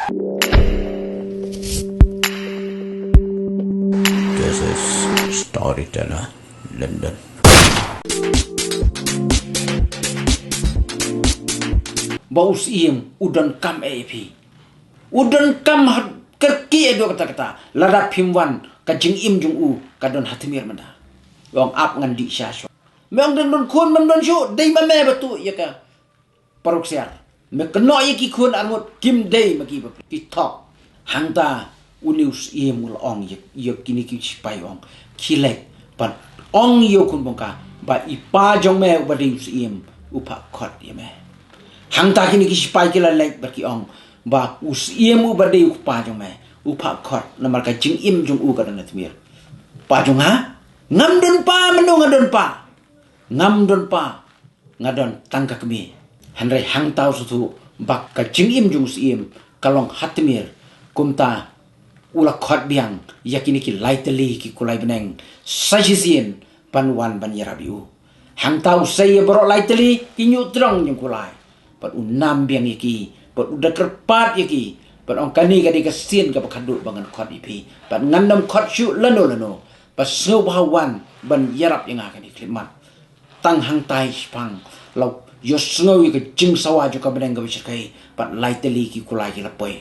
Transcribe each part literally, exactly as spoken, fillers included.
This is Storyteller London. Ba u Syiem u donkam ïa phi. U donkam ha kyrkieh haduh katta katta. Lada phim wan ka jingim jong u ka don ha tmier mynta. Ong ap ngan dih sha shuwa. Me ong dang don khun mem don shuh, dei ma me ba tuh ïa ka paruk siar. Me kynnoh ïa ki khun arngut kim dei ma ki ba ki thok. Hangta une u Syiem u la ong ïa, ïa kine ki sipai ong. Khie leit ban ong ïa u khun pongka ba i pa jong me uba dei u Syiem u phah khot ïa me. Hangta kine ki sipai ki la leit bad ki ong ba u Syiem uba dei u kpa jong me u phah khot namar ka jingim jong u ka don ha tmier. Pa jong nga? Ngam don pa, mano nga don pa? Ngam don pa. Nga don tang ka kmie. Hynrei hangta u sngewthuh ba ka jingim jong u Syiem ka long ha tmier. Kumta u la khot biang ïa kine ki lai tylli ki kulai bneng sa shisien ban wan ban ïarap ïa u. Hangta u sei ïa baroh lai tylli ki ñiuh trong jong kulai. Bad u nam biang ïa ki, bad u da kyrpad ïa ki, bad ong kane ka dei ka sien kaba khatduh ba ngan khot ïa phi. Bad ngan ym khot shuh lano lano. Bad sngewbha wan ban ïarap ïa nga kane khyllipmat. Tang hangtai shiphang la ïohsngew ïa ka jingsawa jong ka bneng kaba shyrkhei bad lai tylli ki kulai ki la poi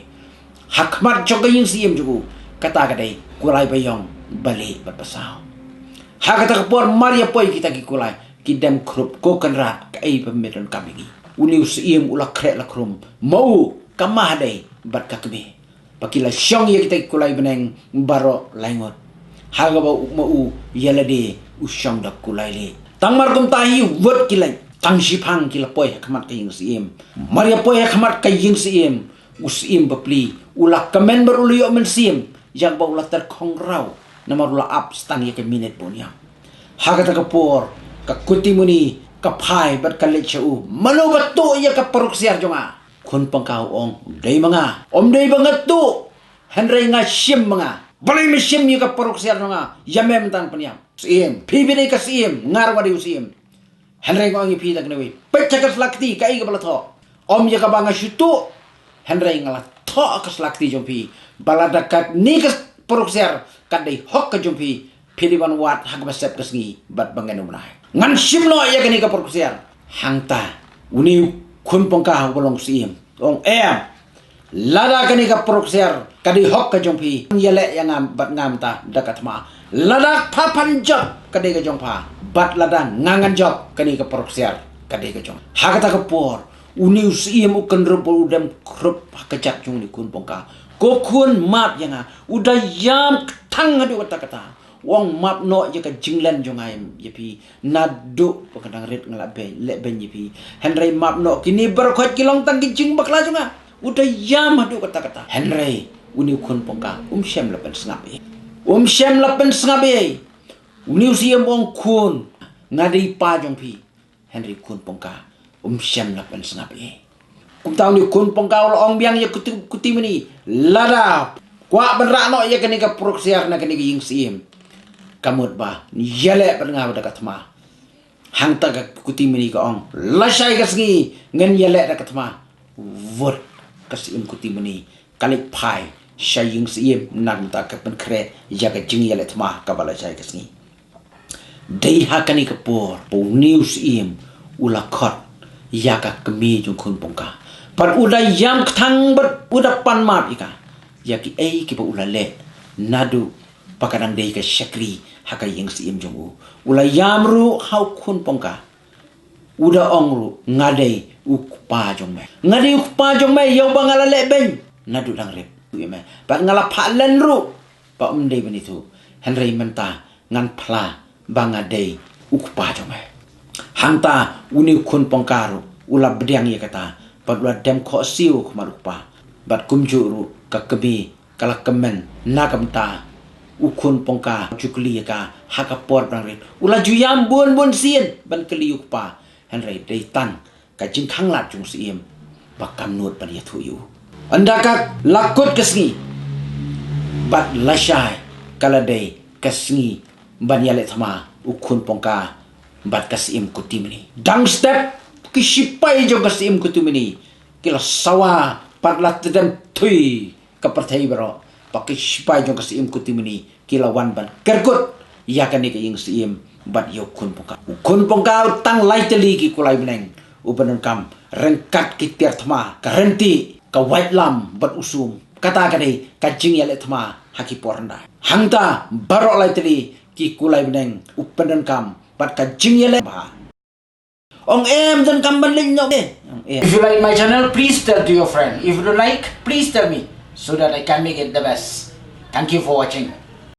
ha khmat jong ka ïing Syiem jong u. Kata ka dei kulai ba ïong, ba lieh bad ba saw. Ha kata ka por mar ïa poi kita ki kulai ki dem khrup, ko Kynrad, kaei ba me donkam ïa ngi? Une u Syiem u la khreh la khrum, ma u ka ma ha dei bad ka kmie. Ba ki la shong ïa kita ki kulai bneng baroh lai ngut. Ha kaba u ma u ïa lade u shong da kulai lieh. Tang mar kumta hi wut ki leit. Tang shiphang ki la poi ha khmat ka ïing Syiem. Mar ïa poi ha khmat ka ïing Syiem, u Syiem bapli u la kmen bad u la ïoh mynsiem ïa kaba u la ter khong raw. Namar u la ap stang ïa ka minit ba un ïam. Ha kata ka por ka Kutimuni ka phai bad ka leit sha u. Mano ba tuh ïa ka paruk siar jong nga? Khun pongka u ong, dei ma nga. Ym dei ba nga tuh, hynrei nga shim ma nga. Balei me shim ïa ka paruk siar jong nga? Ïa me mynta pynïam. Syiem, phi phi dei ka Syiem, nga ruh nga dei u Syiem. Hynrei nga ong ïa phi da kane wei, peit ha ka sla kti kaei kaba la thoh. Ym ïa kaba nga shu tuh, hynrei nga la thoh ha ka sla kti jong phi ba lada kane ka paruk siar ka dei hok ka jong phi, phi dei ban wad ha kaba sep ka sngi bad ba ngan ym nai. Ngan shim noh ïa kane ka paruk siar. Hangta une u khun pongka uba long Syiem u ong, em, lada kane ka paruk siar ka dei hok ka jong phi, ïaleh ïa nga bad nga mynta da ka thma. Lada pha phan jop ka dei ka jong pha, bad lada nga ngan jop kane ka paruk siar ka dei ka jong. Ha kata ka por une u Syiem u kynrup bad u dem khrup ha ka jak jong une u khun pongka. Ko khun, map ïa nga. U da ïam kthang haduh katta katta. U ong, map noh ïa ka jinglen jong nga ïa phi. Naduh ba ka dang rit nga la beiñ, leh beiñ ïa phi. Hynrei map noh, kine baroh khoit ki long tang ki jingbakla jong nga. U da ïam haduh katta katta. Hynrei une u khun pongka um shym la pynsngap ei. Um shym la pynsngap ei. Une u Syiem u ong, khun, nga dei pa jong phi. Hynrei khun pongka um shym la pynsngap ei. Kumta une khun pongka u la ong biang ïa Kuti-, Kutimuni, lada kwah ban rah noh ïa kane ka paruk siar na kane ka ïing Syiem, ka mut ba ïaleh bad nga bad da ka thma. Hangta ka Kutimuni ka ong, lashai ka sngi ngan ïaleh da ka thma. Wut ka Syiem Kutimuni ka leit phai sha ïing Syiem, na ka bynta ka pynkhreh ïa ka jingïaleh thma kaba lashai ka sngi. Dei ha kane ka por ba une u Syiem u la khot ïa ka kmie jong khun pongka. Bad u da ïam kthang bad u da pan map ïa ka, ïa kiei kiba u la leh naduh ba ka dang dei ka shakri ha ka ïing Syiem jong u. U la ïam ruh ha u khun pongka. U da ong ruh, nga dei u kpa jong me. Nga dei u kpa jong me ïa uba nga la leh beiñ naduh dang rit ïa me. Bad nga la phah len ruh ba ym dei ban ïathuh. Hynrei mynta ngan phla ba nga dei u kpa jong me. Hangta une u khun pongka ruh u la pdiang ïa kata bad u la dem khohsiew ha khmat u kpa. Bad kumjuh ruh ka kmie ka la kmen na ka bynta u khun pongka, ju kylli ïa ka ha ka por ba dang rit. U la ju ïam bun bun sien ban kylli u kpa, hynrei dei tang ka jingkhanglad jong u Syiem ba kam nud ban ïathuh ïa u. Ynda ka la kut ka sngi bad lashai ka la dei ka sngi ban ïaleh thma u khun pongka bad ka Syiem Kutimuni. Dang step ki shipai jong ka Syiem Kutimuni ki la sawa bad la tdem Thui ka pyrthei baroh ba ki sipai jong ka Syiem Kutimini ki la wan ban kyrkut ïa kane ka ïing Syiem bad ïa u Khun Pongka. U Khun Pongka u tang lai tylli ki kulai bneng u pyndonkam ryngkat ki tiar thma, ka rynti, ka waitlam bad u sum. Kata ka dei ka jingïaleh thma ha ki por hyndai. Hangta baroh lai tylli ki kulai bneng u pyndonkam bad ka jingïaleh bha. Ong em, donkam ban leh noh. Ong em. If you like my channel, please tell to your friend. If you don't like, please tell me so that I can make it the best. Thank you for watching.